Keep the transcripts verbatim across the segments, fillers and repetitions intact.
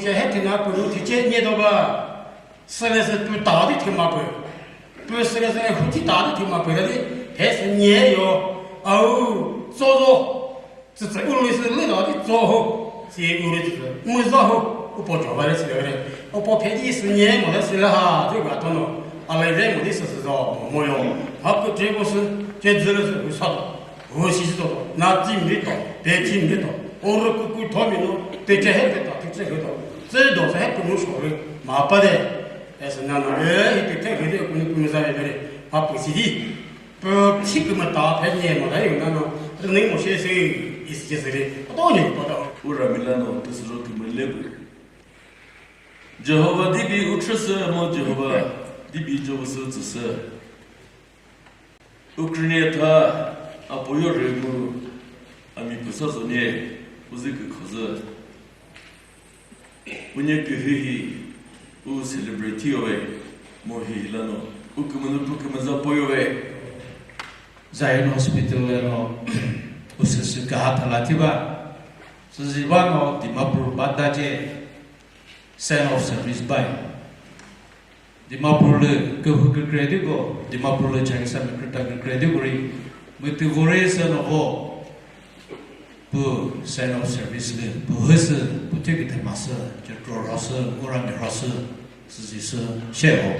Che he thina pü nu thiche nye do ba. Sülesü pü ta di thima pü. Pü sülesü hu thi ta di thima pü di. He sü nye yo. Au zo zo. Tsü tsü u lü sü lü da di zo ho. Si u lü tsü. Mu za ho. U po jo ba le si le. U po phe di sü nye mo le si le ha. Ju ga to no. A le re mo di sü sü zo mo yo. Ha pü tre ko sü. Che zü le sü u sa do. Ho shi shi do, na chim ri to, pe chim ri to, o ro ku ku tho mi no, pe che he pe to, pe che he to, zü do sa he ku no sho ri, ma pa de, e sü na no, e, i pe che he de ku ni ku ni za ve ve, pa pu si di, pe chi ku ma ta, pe nye ma da yu na no, ri ni mo she se, i si che se ri, to ni to da. U ra mi la no, tu sü ro ku ma le bu. Jehovah dibi u chü sü mo Jehovah, dibi jo sü tsü sü. Ukraine tha apoyo rümu ami püsa zonye uzi kükhodzü. Unye kühü hi u celebrate yo ve mo hi hilano u kümünu pu kümüza poyo ve. Zion Hospital leno usüsü kaha thala thiba. Süziba no Dimapur banda che sign of service bai. Dimapur lü kühu kükre diko, Dimapur lü Chakhesami krüta kükre diko ri, mütü vore sü no vo, pu sign of service lü, pu hüsü, pu thekü themasü, chetro rhasü, urami rhasü, süzisü, sheo.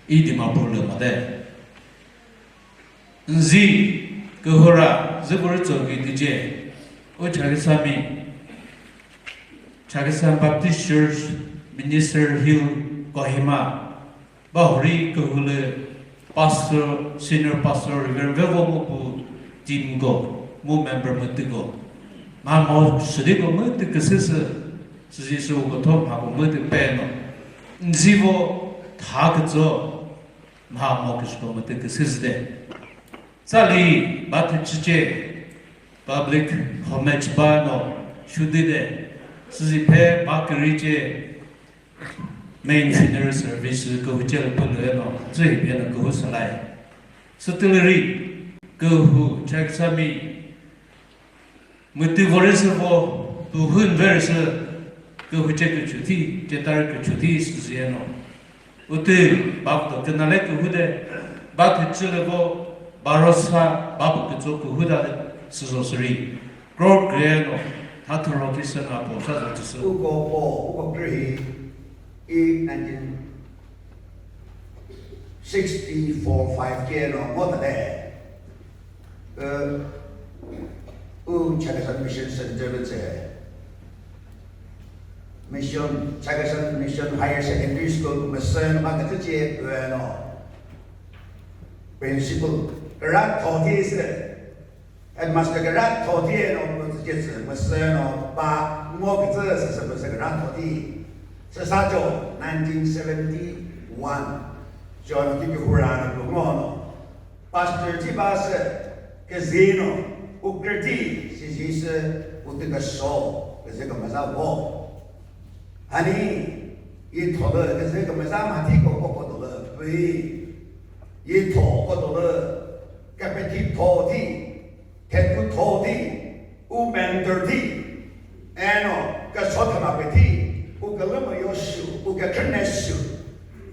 I Dimapur lü made. Nzi, kühura, zübürü tsoki tüce, o Chakhesami, Chakhesang Baptist Church, Minister Hill, Kohima, bahuri kühulü pastor, senior pastor, Reverend Vevo mu pu team ko, mu member mütü ko. Ma mo südi ko mütü küsüsü, süzi su ko thom ha ko mütü peno. Nzivo tha kütso, mha mo küsüko mütü küsüsü de. Tsali ba thüchüche public homage ba no shudi de. Süzi phe ba küriche main funeral service kühuche lü pülü no tsühi phe no kühu salai. Sütülüri kühu Chakhesami mütü vori sü vo, tu hün veri sü, kühuche küchuthi, chetari küchuthi süziyeno. Utü, bap do künale kühu de, ba thüchü le vo, barosa, bap kütso kühu da de, süzo süri. Kro küyeno, thathuro ki sena po, sa zo tüsü. Uko po, uko kühi, i nineteen sixty-four five ke no ngo ta de. Eh, u Chakhesang Mission Center lü tse. Mission, Chakhesang Mission Higher Secondary School, Mission ma ka tse pue no. Principal, rat thoti se. Headmaster kükra thoti eno pütsü cetsü, müsü no pa ngo kütsü sü sü püsü kükra thoti. Sü sa cho nineteen seventy-one. John ki ki hura no pü ngo no. Pastor ti ba sü küzino, ukrüti si ji sü utü küso, küzü kümüza wo. Hani, yi tholü küzü kümüza ma ti ko ko ko tholü pü. Yi tho ko tholü, küpeti thoti. Thekutho di, u mentor di, eno, küso thüma pü di, u külümü yo shu, u kükrüne shu,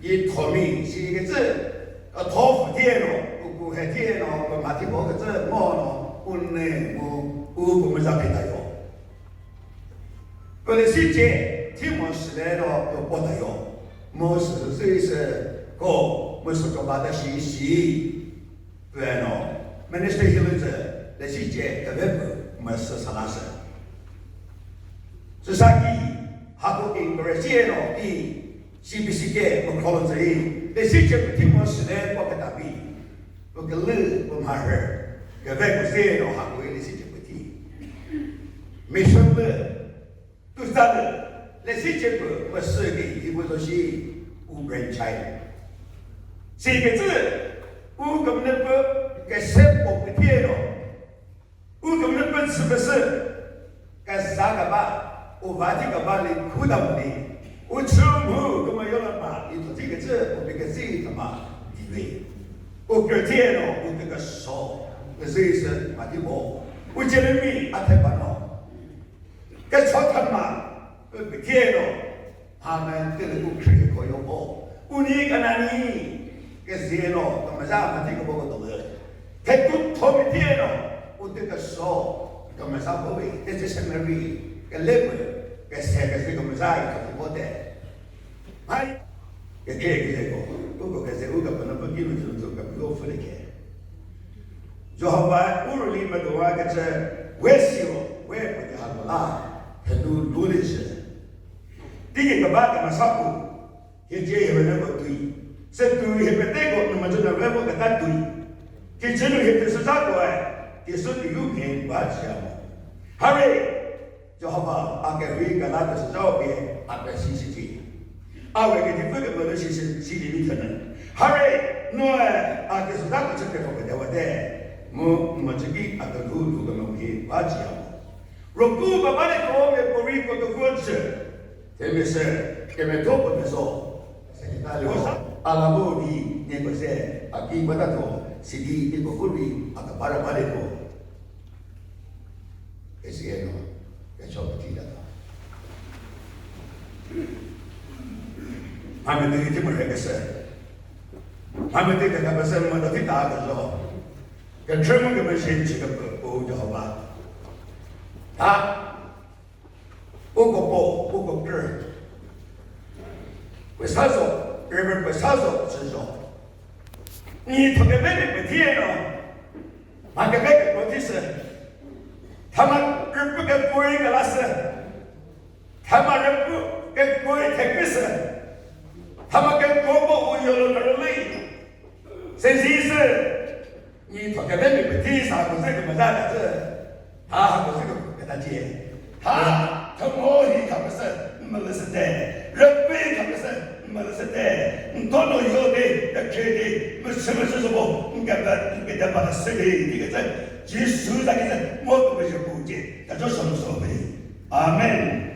yi thomi, si yi kütsü, kütho fü di eno, u ku he di eno, kümha di mo kütsü, mo no, u ne mu, u kümüza phi ta yo. Pülüsi che, thi mo sile no, yo po ta yo. Mo sü sü sü, ko, mo sü ko ba ta shi shi. Püeno, ministry hilü tsü, lesi che küve pü, müsü sala sü. Süsa ki, hako encourage eno ki, C B C ke, mükholü tsü yi, lesi che pü timo süle po kütabi. Pü külü, pü mharü, küve pü zeno hako lesi che pü ti. Mission lü, Tüzalü, lesi che pü, müsü ki, ibu zo shi, u brain child. Si kütsü, u kümüne pü, küse po küthieno. U kümüne pü tsü müsü, küsa kaba, u vati kaba li khuda muni. U chü mu, kümü yola ma, i to ti kütsü, u bi küsi kama, diwe. U küthieno, u tü küso, küsi sü, ma ti bo. U Jeremy, a te pa no. Kücho thüma, Pü püthieno, amen, tele ku khri ko yo ko. Uni kanani, ke zieno, kamaza mati ko ko dole. Te ku thomi tieno, u te ka so, kamaza ko we, te se se meri, ke lepe, ke se ke se kamaza i ko ko te. Hai, ke ke ke ko, u ko ke se u ka pa na pa ki lu ju ju ka ko fu le ke. Jehovah, u rüli ma do wa ke che, we si wo, we pa ke ha la, he lu lu le che. Tiki kaba kama sapu, hiche hiwene ko tui. Se tui hi pete ko numa jona rebo kata tui. Kichenu hi te suza ko ai, kisu tu yu phe ba chia mo. Hare, Jehovah, ake hui kala te suza o phe, ape si si ti. Awe ke ti phe ke mo si si si di mi thana. Hare, Noe, ake suza ko che pe ko ke de wa de. Mo, mo che ki ake lu lu ke mo hi ba chia mo. Roku babale ko me pori ko to ko che. Te me se, ke me to ko me so. Se ni ta le ho. Ala bo ni ne ko se, a ki ba ta to, si di ni ko ko ni, a ta para ba le ko. E si e no, ke cho ti da ta. Ha me ni ti mo re ke se. Ha me ti ke ka ba se mo da ti ta ka zo. Ke che mo ke me shin chi ke ko Jehovah. Ha? Uko po, uko kre. Pesa zo, Reverend pesa zo, se zo. Ni thoke be ni pe thie no. Ma ke be ke ko thi se. Thama rüpü ke koi ke la se. Thama rüpü ke koi thek se. Thama ke ko bo u yo lo na ri. Se zi se. Ni thokeve mi peti sa ko se ke mala ta se. Ha ha ko se ke ta che. Ha, thomo hi ka se, mala se te. Rüpü ka se, mala se te. Ntono yo de, ta che de, mese mese so bo, nga ba, nga da ba se de, ni ke se. Jisu da ke se, mo ko be je bu je. Ta jo so so be. Amen.